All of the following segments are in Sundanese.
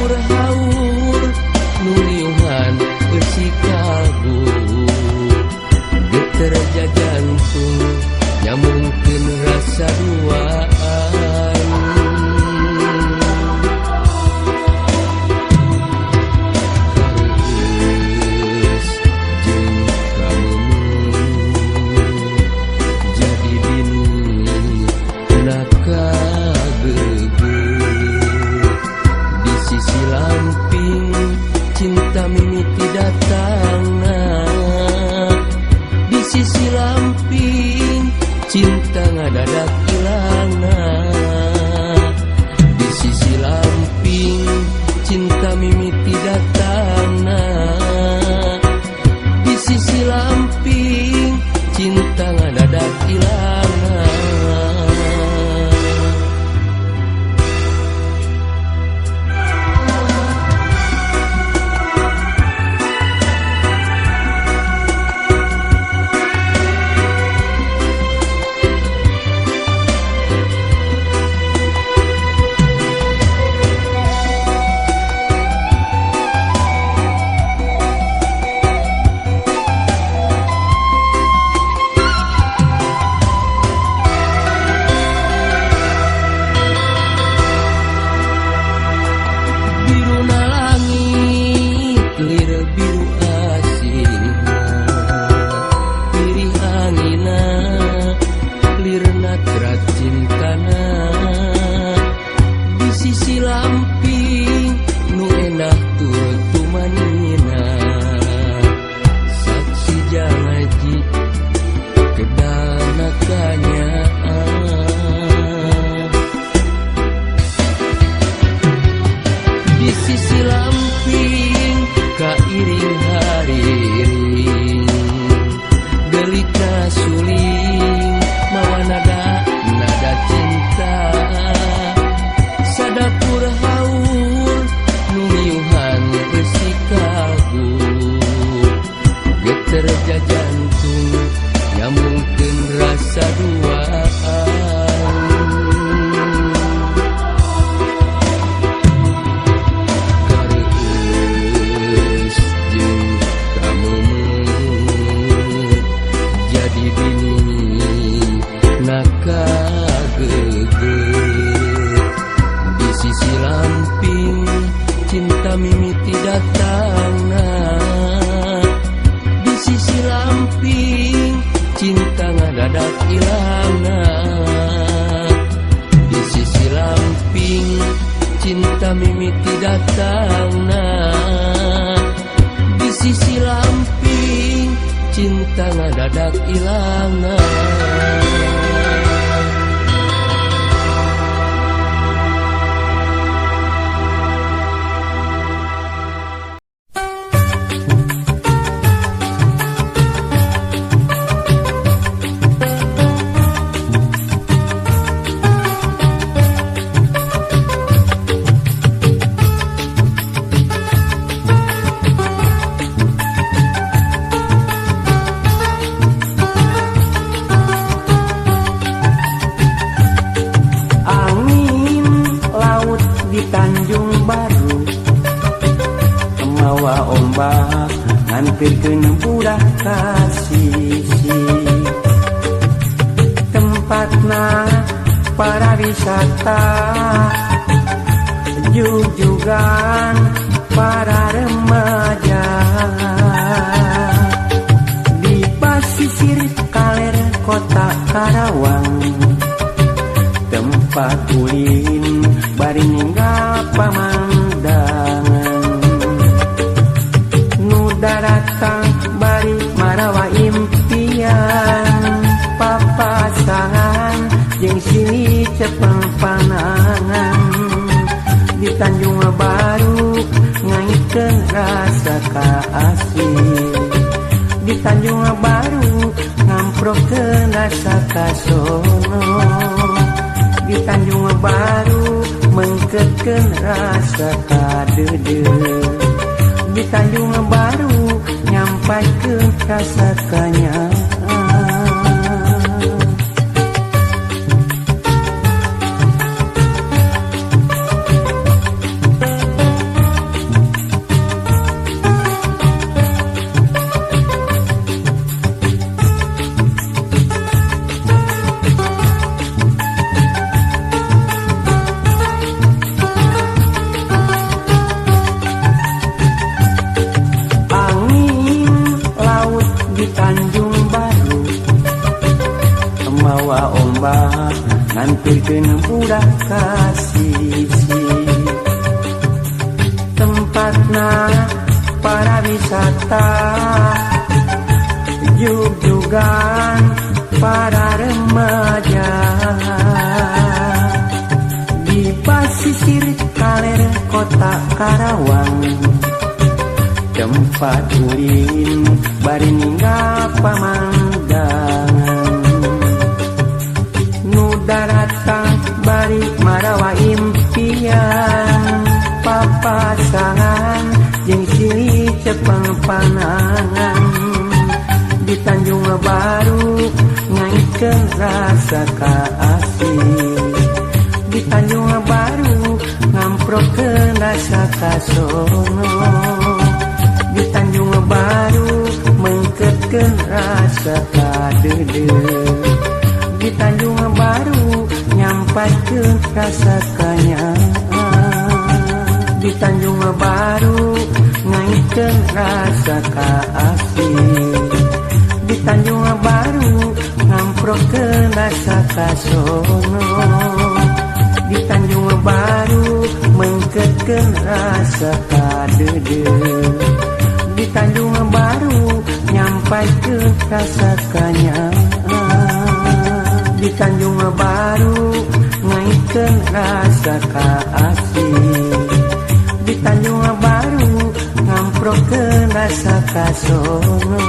Sadapur haur nu ngiuhan eusi kalbu geter jajantung nyambungkeun rasa duaan. Kareueus jeung kameumeuh jadi bini na kageugeuh. Di sisi lamping cinta mimiti datangna, di sisi lamping cinta ngadadak ilangna. Di sisi lamping cinta mimiti datangna, di sisi lamping cinta ngadadak ilangna. Biruna langit lir biru asihna, lirih angina lirna trat cintana. Di sisi lamping nu endah tur tumanina, saksi jangaji kedana kanyaah. Di sisi lamping kairing hariring gelita suling mawa nada nada cinta. Sadapur haur nu ngiuhan eusi kalbu geter jajantung nyambungkeun rasa duaan. Kareueus jeung kameumeuh jadi bini na kageugeuh. Di sisi lamping cinta mimiti datangna, di sisi lamping cinta ngadadak ilangna. Di sisi lamping cinta mimiti datangna, di sisi lamping cinta ngadadak ilangna. Angin laut di Tanjung Baru mawa ombak nganterkeun budak ka sisi. Tempatna para wisata jujugan para remaja. Di pasisir kaler kota Karawang tempat ulin bari ninggal pamandangan. Nu daratang bari marawa impian papasangan jeung sini cepeng panangan. Di Tanjung Baru ngaitkeun rasa kaasih, di Tanjung Baru ngamprokeun rasa kasono, di Tanjung Baru mengketkeun rasa kadeudeut, di Tanjung Baru nyampaikeun rasa kanyaah. Ngantirkeun budak ka sisi tempatna para wisata jugjugan para remaja di pasisir kaler kota Karawang tempat ulin bari ninggal pamandangan nu daratang bari marawa impian papasangan jeung silih cepeng panangan di Tanjung Baru ngaitkeun rasa kaasih di Tanjung Baru ngamprokeun rasa kasono di Tanjung Baru mengketkeun rasa kadeudeuh di Tanjung Baru nyampaikeun rasa kanyaah di Tanjung Baru ngaitkeun rasa kaasih di Tanjung Baru ngamprokeun rasa kasono di Tanjung Baru mengketkeun rasa kadeudeuh di Tanjung Baru nyampaikeun rasa kanyaah di Tanjung Baru ngaitkeun rasa kaasih di Tanjung Baru ngamprokeun rasa kasono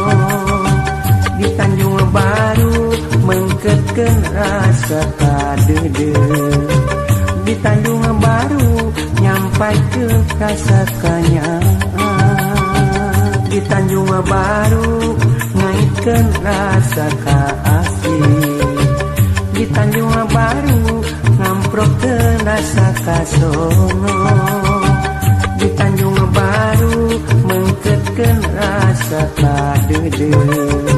di Tanjung Baru mengketkeun rasa kadeudeuh di Tanjung Baru nyampaikeun rasa kanyaah di Tanjung Baru ngaitkeun rasa kaasih di Tanjung Baru ngamprokeun rasa kasono di Tanjung Baru mengketkeun rasa kadeudeuh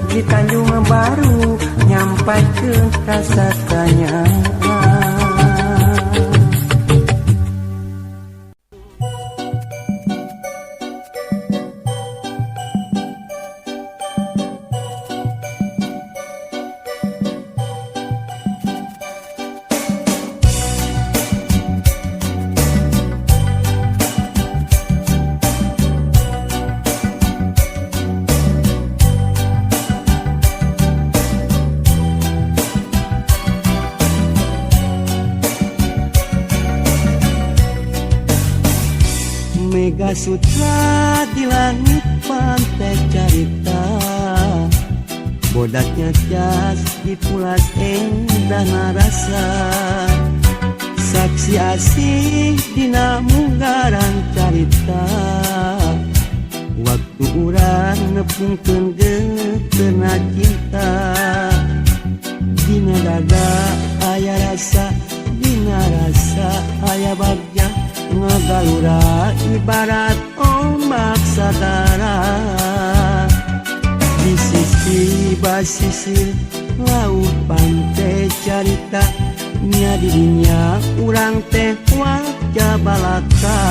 di Tanjung Baru nyampaikeun rasa kanyaah. Mega Sutra di langit pantai carita bodaknya jas dipulas endah narasa saksi asih dina munggaran carita waktu urang nepungkeun geuteuhna cinta dina dada aya rasa dina rasa aya bagja ngagalura ibarat ombak sagara di sisi basisir laut pantai carita nya di dinya urang teh wajah balaka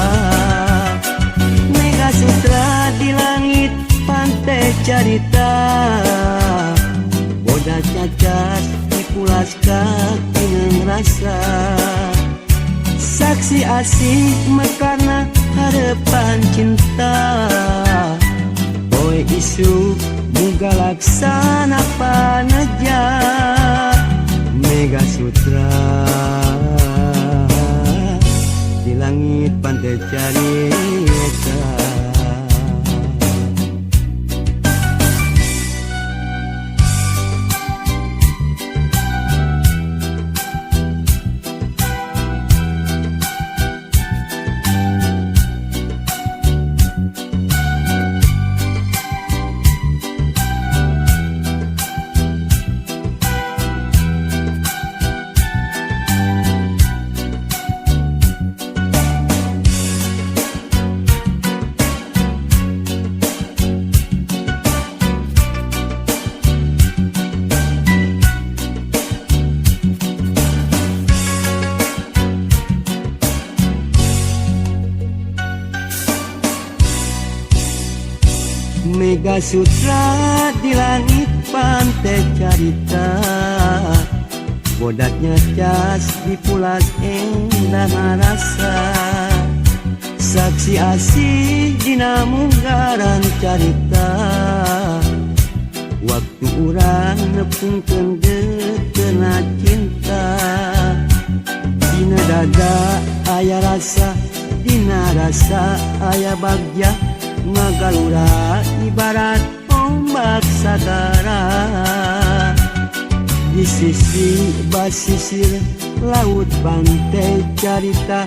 Mega Sutra di langit pantai carita bodak cacat dipulas katineng rasa saksi asih mekarna harapan cinta boy isu muga laksana paneja Mega Sutra di langit pantai carita. Mega Sutra di langit pantai carita Bodaknya cas dipulas endah rasa. Saksi asih dina munggaran carita. Waktu urang nepungkeun deukena cinta. Dina dada aya rasa, dina rasa aya bagja. Ngagalura ibarat ombak sagara. Di sisi basisir laut pantai carita.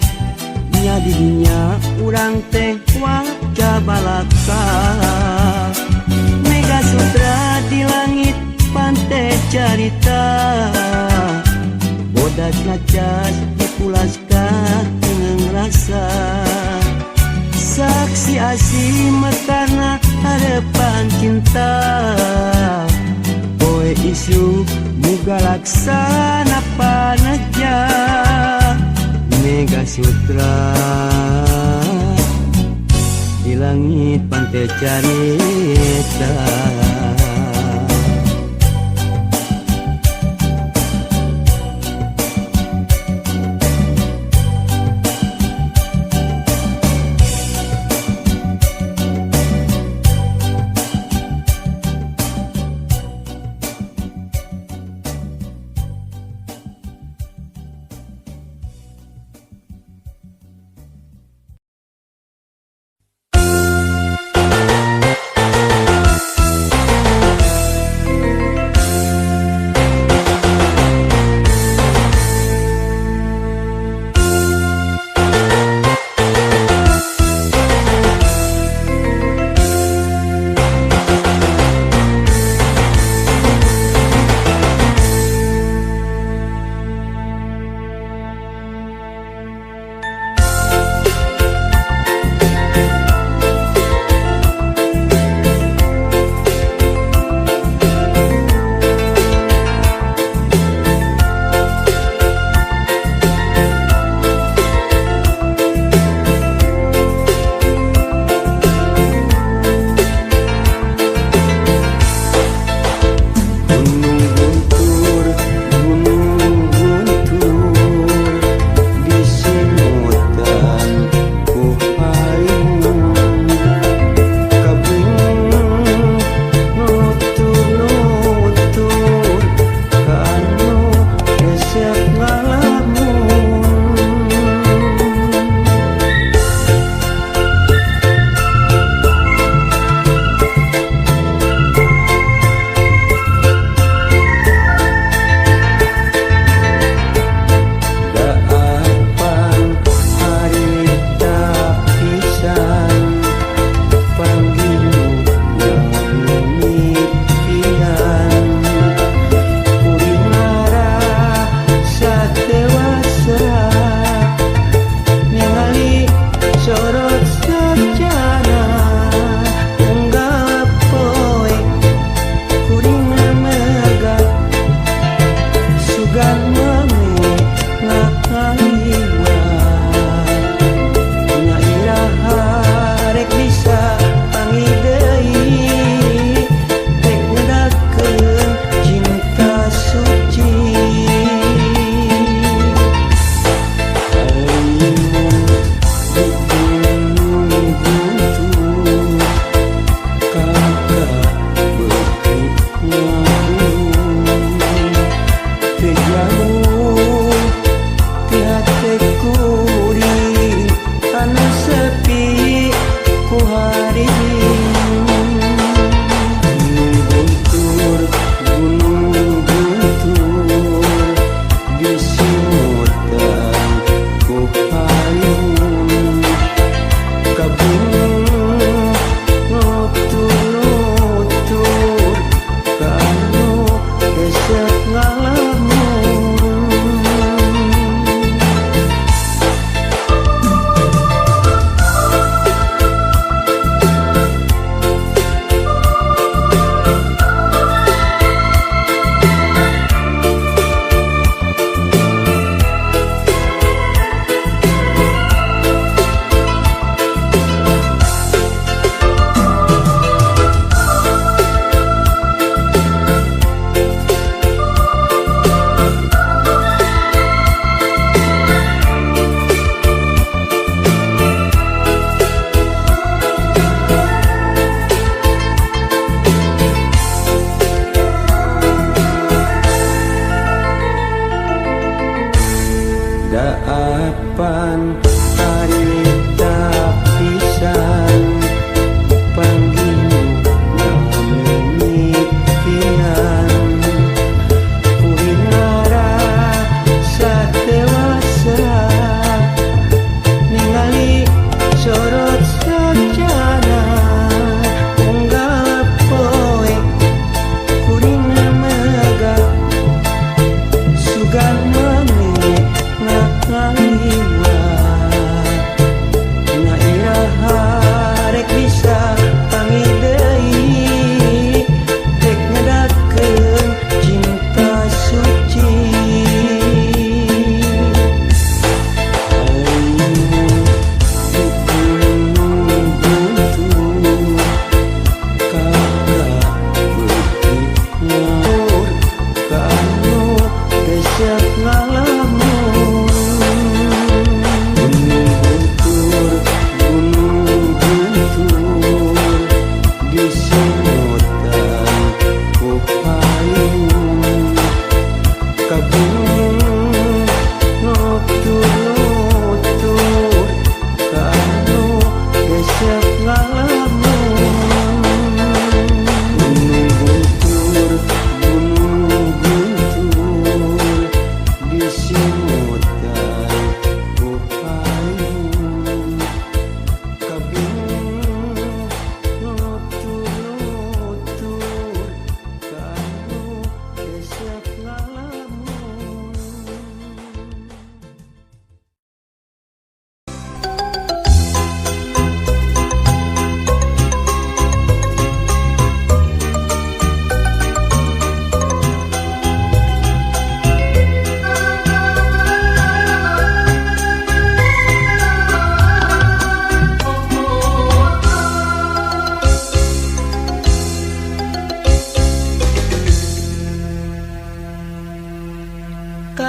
Nya didinya urang teh waca balaka. Mega Sutra di langit pantai carita. Bodas ngacas dipulas katineng rasa. Saksi asih mekarna harapan cinta. Poe isuk muga laksana paneja. Mega Sutra di langit pantai carita.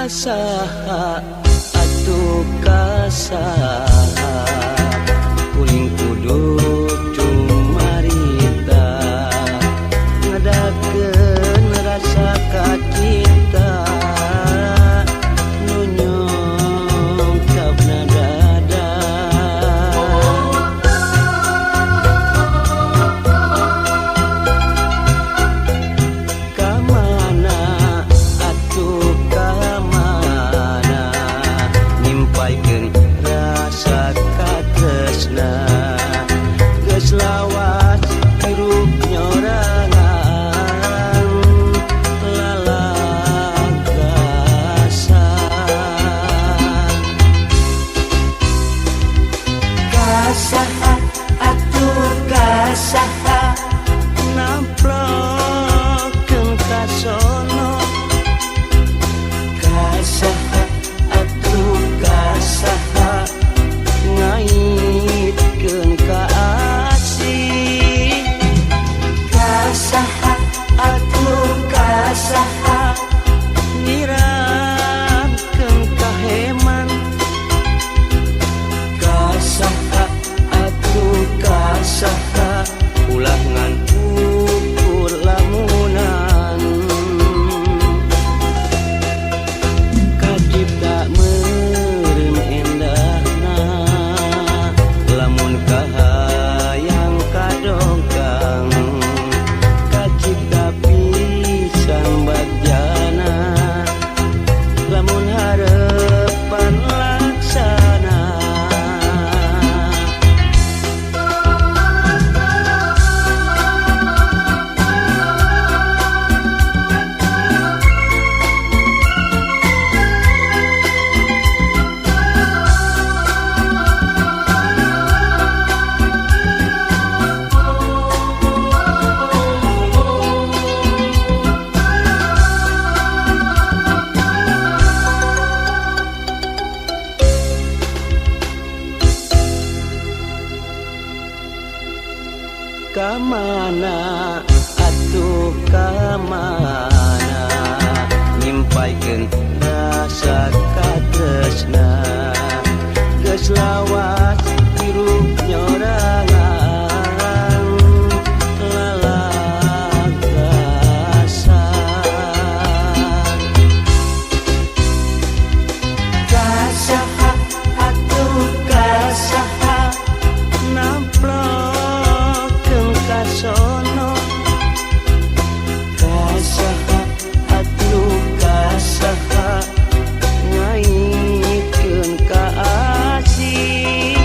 Kasaha atuh kasaha kuring kudu cumarita ngadakeun rasa kacinta nu nyungkapna dada. Kamana atuh kamana nyimpaikeun rasa katresna geus lawas hirup nyorangan lalagasan. Kasaha atuh kasaha namplokeun kasono. Kasaha atuh kasaha ngaitkeun ka asih. Kasaha atuh kasaha nyiramkeun kaheman. Kasaha atuh kasaha ulah ngan ukur lamunan. Kacipta meureun endahna lamun kahayang kadongkang. Kacipta pisan bagjana lamun harepan laksana. Kamana atuh kamana nyimpaikeun rasa katresna geus lawas hirup nyorangan lalagasan. Kasaha atuh kasaha namplokeun kasono. Kasaha atuh kasaha ngaitkeun ka asih.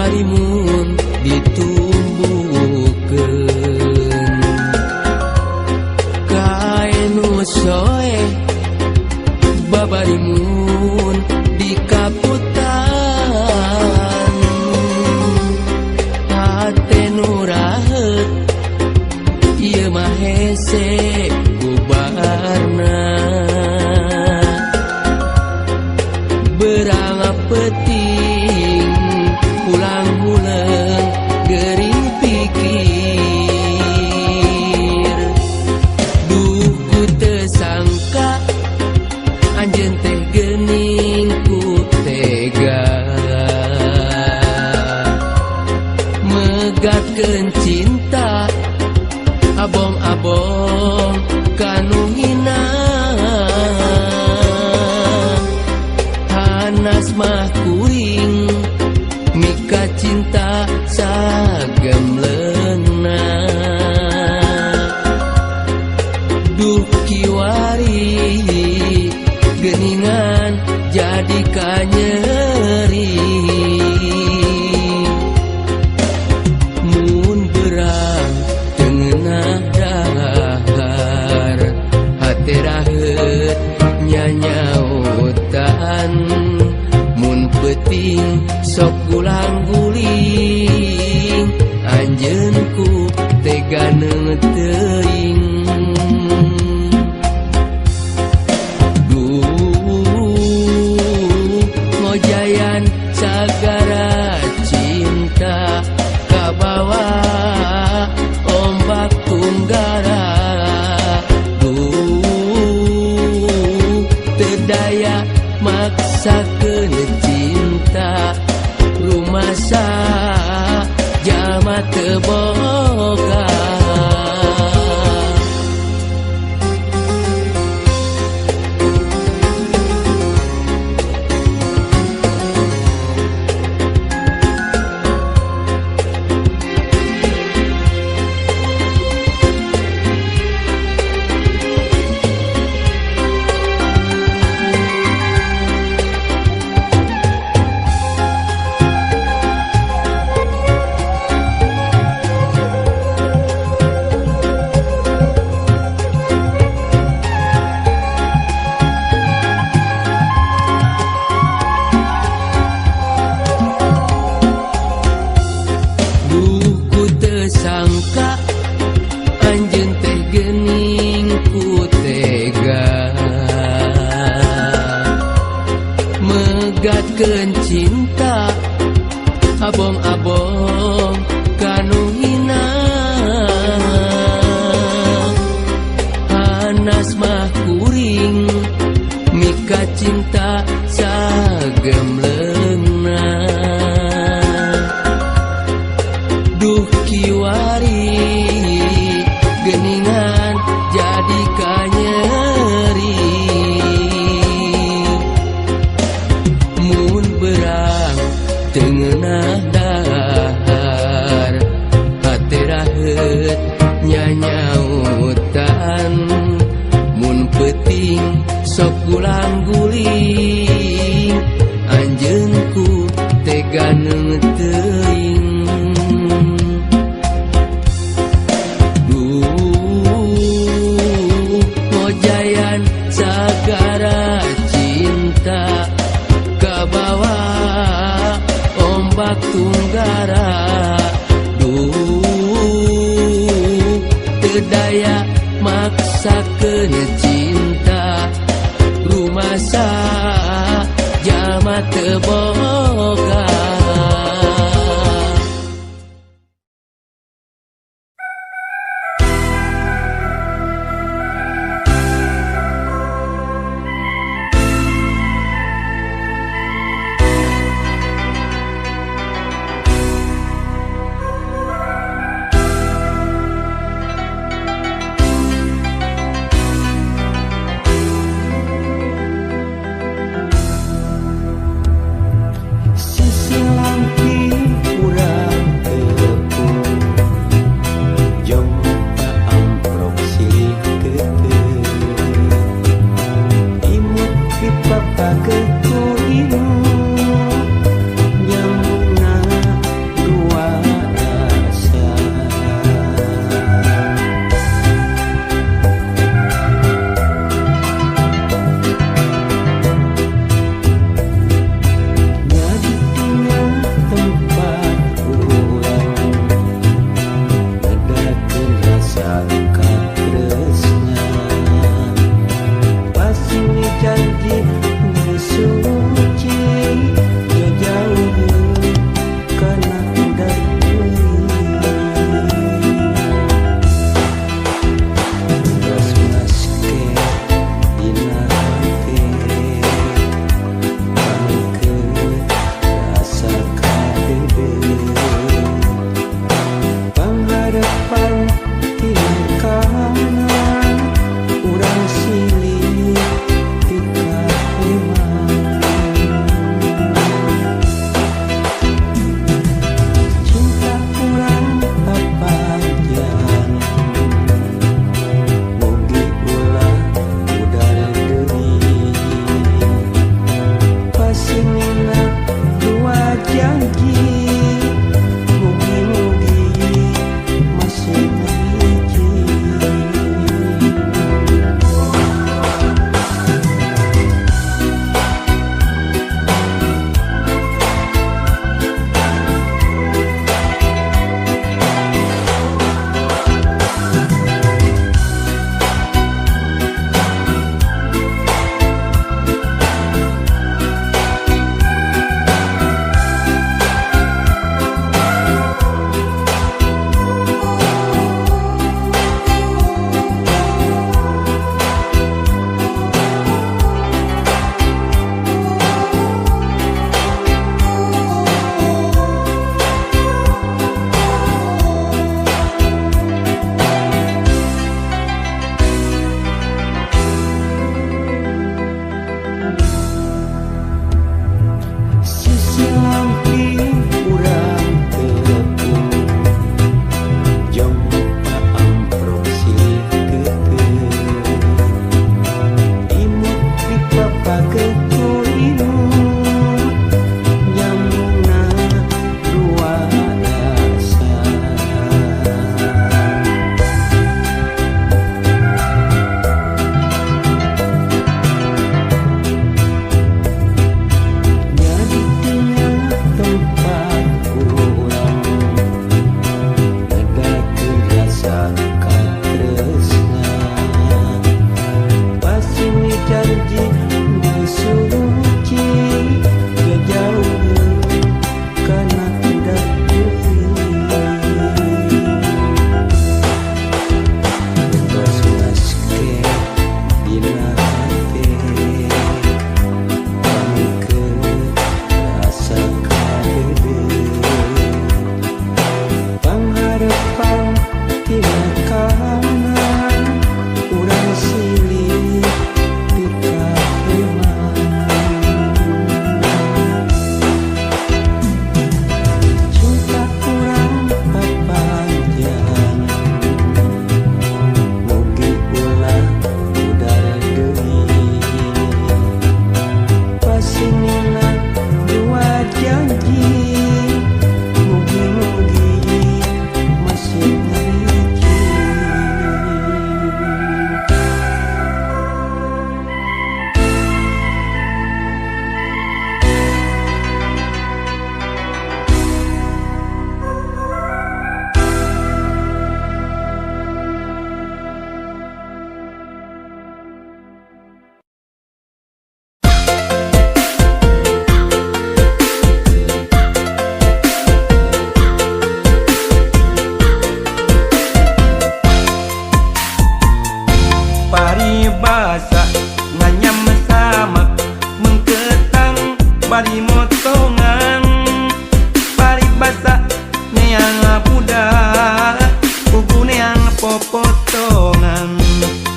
Babarimun ditumbuhkeun kae nu soeh babarimun dikaputan hate nu raheut ieu mah hese bubarna berang peuting pulang huleung gering pikir. Duh, ku teu sangka anjeun teh geuning ku tega megatkeun cinta abong-abong kanu hina. Hanas mah kuring mika cinta sagemleungna. Duh, kiwari geuningan jadi kanyeri mun berang teu ngeunah dahar hate raheut nyanyautan mun peuting sok gulang guling anjeun ku tega teuing. Duh, ngojayan sagara cinta kabawa ombak tunggara. Duh, teu daya maksakeun cinta rumasa jalma teu boga. Duh, ku teu sangka anjeun teh geuning ku tega megatkeun cinta abong-abong kanu hina. Hanas mah kuring mika cinta sagemleungna. Duh, kiwari geuningan jadi kanyeri mun berang teu ngeunah dahar hate raheut nyanyautan mun peuting sok gulang guling anjeun ku tega teuing. Duh, ngojayan sagara cinta kabawa ombak tunggara. Duh, teu daya maksakeun cinta rumasa jalma teu boga. Paribasa nganyam samak mengketang bari motongan. Paribasa neang budak pugu neang popotongan.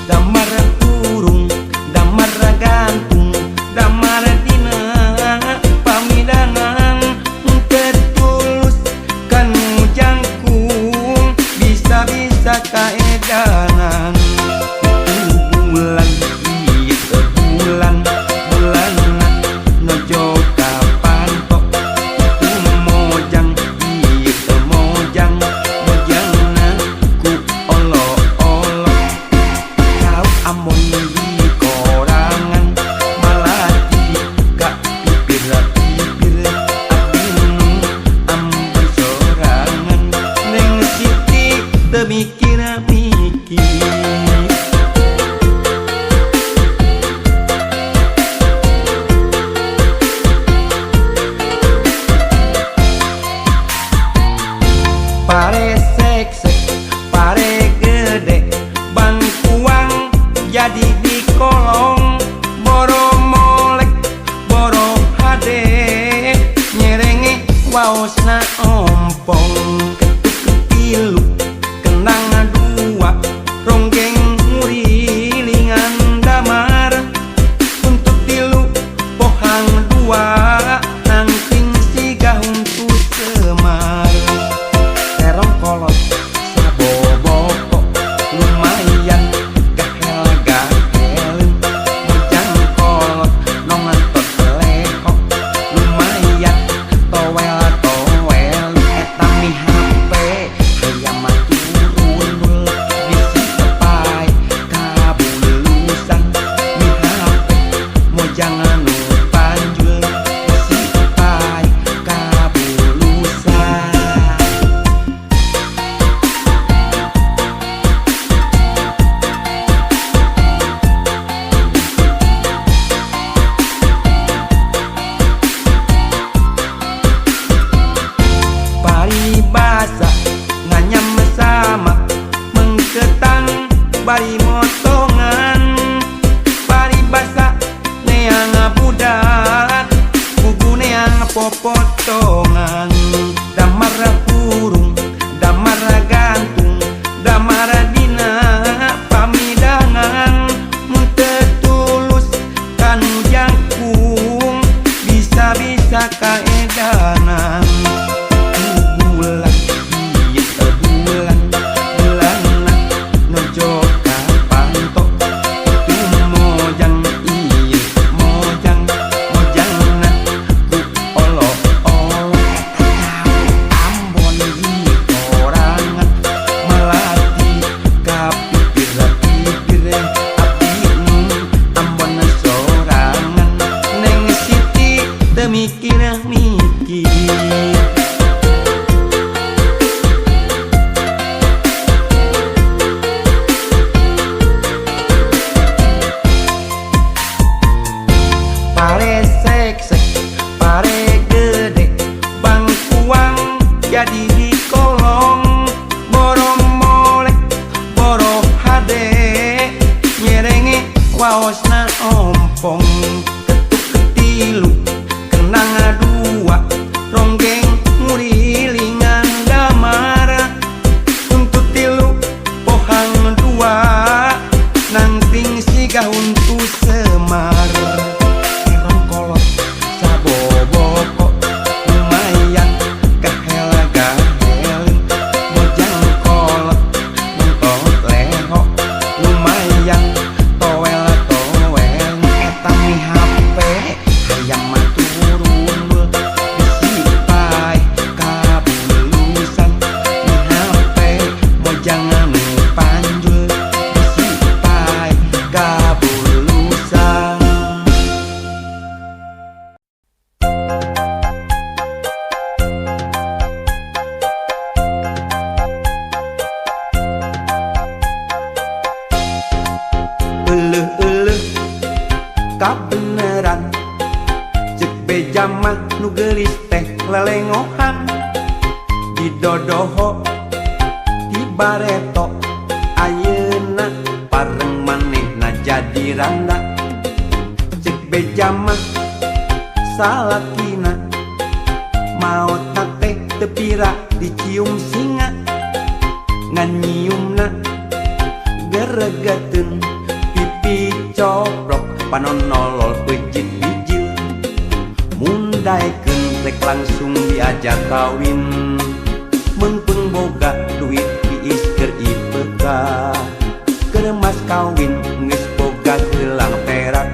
Damar kurung, damar gantung, damar dina pamidangan. Tetulus kanu jangkung bisa-bisa kaedanan. Itu bulan, itu bulan, bulan nojo kapantok. Itu mojang, itu mojang, mojangna ku olo-olo. Kau amon di korangan malati ka pipir-pipir abdi ambon sorangan. Neng Siti teu mikir-mikir. Pare seksek, pare gede, bangkuang jadi di kolong. Boro molek, boro hade, nyerenge waosna ompong. Ketuk ketilu, kenang dua, ronggeng ngurilingan damar. Untuk tilu, pohang dua, nangking siga huntu semar. Terong kolot saboboko lumayan gahel gahel. Mojang kolot nongantot lehok lumayan towel towel. Eta mi HP hayam turun bisi tepai kabulusan. Mi HP mojang anu panjul bisi tepai kabulusan. Paribasa nganyam sama mengketang bari motongan. Paribasa neang budak pugu neang popotongan. Damar kurung, damar gantung, damar dina pamidangan. Mun teu tulus kanu jangkung bisa-bisa kaedanan. Bulan, ieu bulan, bulanna nojo kapantok. Itu mojang, ieu mojang, mojangna ku olo-olo. Eta cau Ambon di korangan malati ka pipir-pipir abdi nu Ambon sorangan. Neng Siti teu mikir-mikir. Pare seksek, pare gede, bangkuang jadi di kolong. Boro molek, boro hade, nyerenge waosna ompong. Ketuk ketilu, kenang dua, ronggeng ngurilingan damar. Untuk tilu, pohang dua, nangting siga huntu semar. Terong kolot saboboko lumayan gahel gahel. Mojang kolot nonton lehok lumayan towel towel. Eta mi HP hayam turun bisi pae kabulusan. Mi HP mojang anu panjul bisi pae kabulusan. Euleuh-euleuh kabeneran cek beja mah nu geulis teh lelengohan. Didodoho ti bareto ayeuna pareng manehna. jadi randa. Cek beja mah salakina maot teh teu pira dicium singa, ngan nyiumna geregeteun, pipi coplok, panon nolol, peuncit bijil. Mun daekeun rek langsung diajak kawin, meungpeung boga duit tiis keur IPK. Keur mas kawin geus boga gelang perak,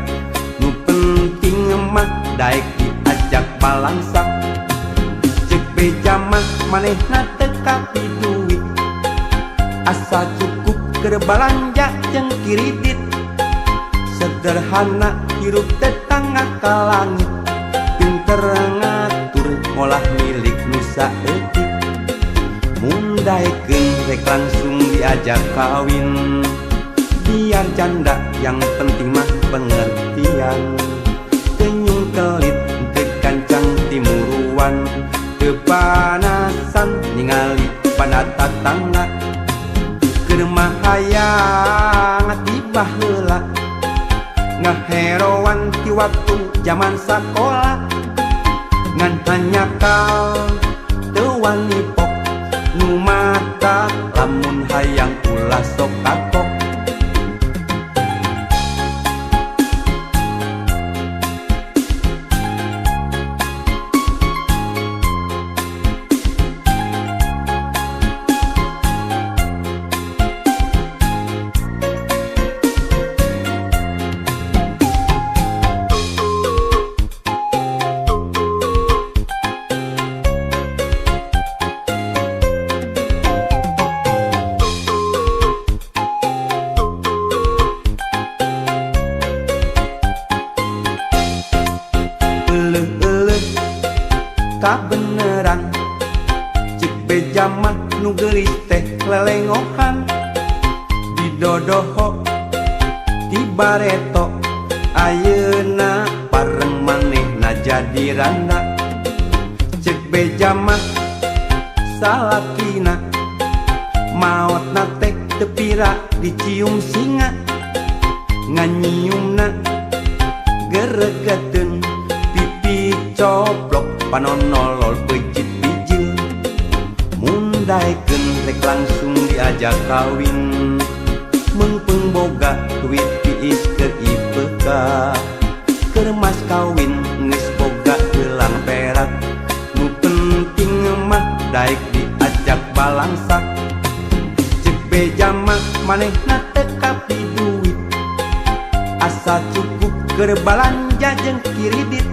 nu penting mah daek diajak balangsak. Cek beja mah manehna teu kapi duit, asal cukup keur balanja jeung kiridit. Sederhana hirup tetangga ka langit, pinter ngatur ngolah milik nu saeutik. Mun daekeun rek langsung diajak kawin, biar janda yang penting mah pengertian. Teu nyungkelit, teu gancang timuruan, teu panasan ningali pada tatangga. Keur mah hayang ti baheula, ngaheroan ti waktu jaman sakola, ngan hanjakal teu wani pok. Nu matak lamun hayang ulah sok kapok. Euleuh-euleuh kabeneran, cek beja mah nu geulis teh lelengohan, didodoho ti bareto, ayeuna pareng manehna jadi randa. Cek beja mah salakina maotna teh teu pira dicium singa, ngan nyiumna geregeteun, pipi coplok, panon nolol, peuncit bijil. Mun daekeun rek langsung diajak kawin, meungpeung boga duit tiis keur IPK. Keur mas kawin geus boga gelang perak, nu penting mah daek diajak balangsak. Cek beja mah manehna teu kapi duit, asal cukup keur balanja jeung kiridit.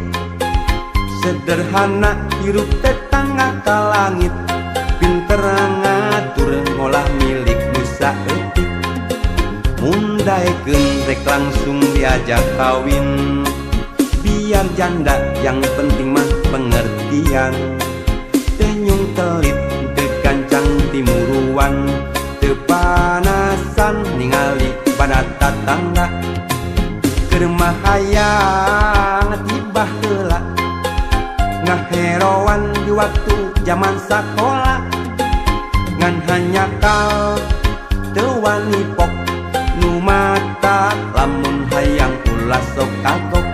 Sederhana hirup tetangga ka langit, pinter ngatur ngolah milik nu saeutik. Mun daekeun rek langsung diajak kawin, biar janda yang penting mah pengertian. Teu nyungkelit, teu gancang timuruan, teu panasan ningali pada tatangga. Keur mah hayang ti baheula, ngaheroan di waktu jaman sakola, ngan hanjakal teu wani pok. Nu matak lamun hayang ulah sok kagok.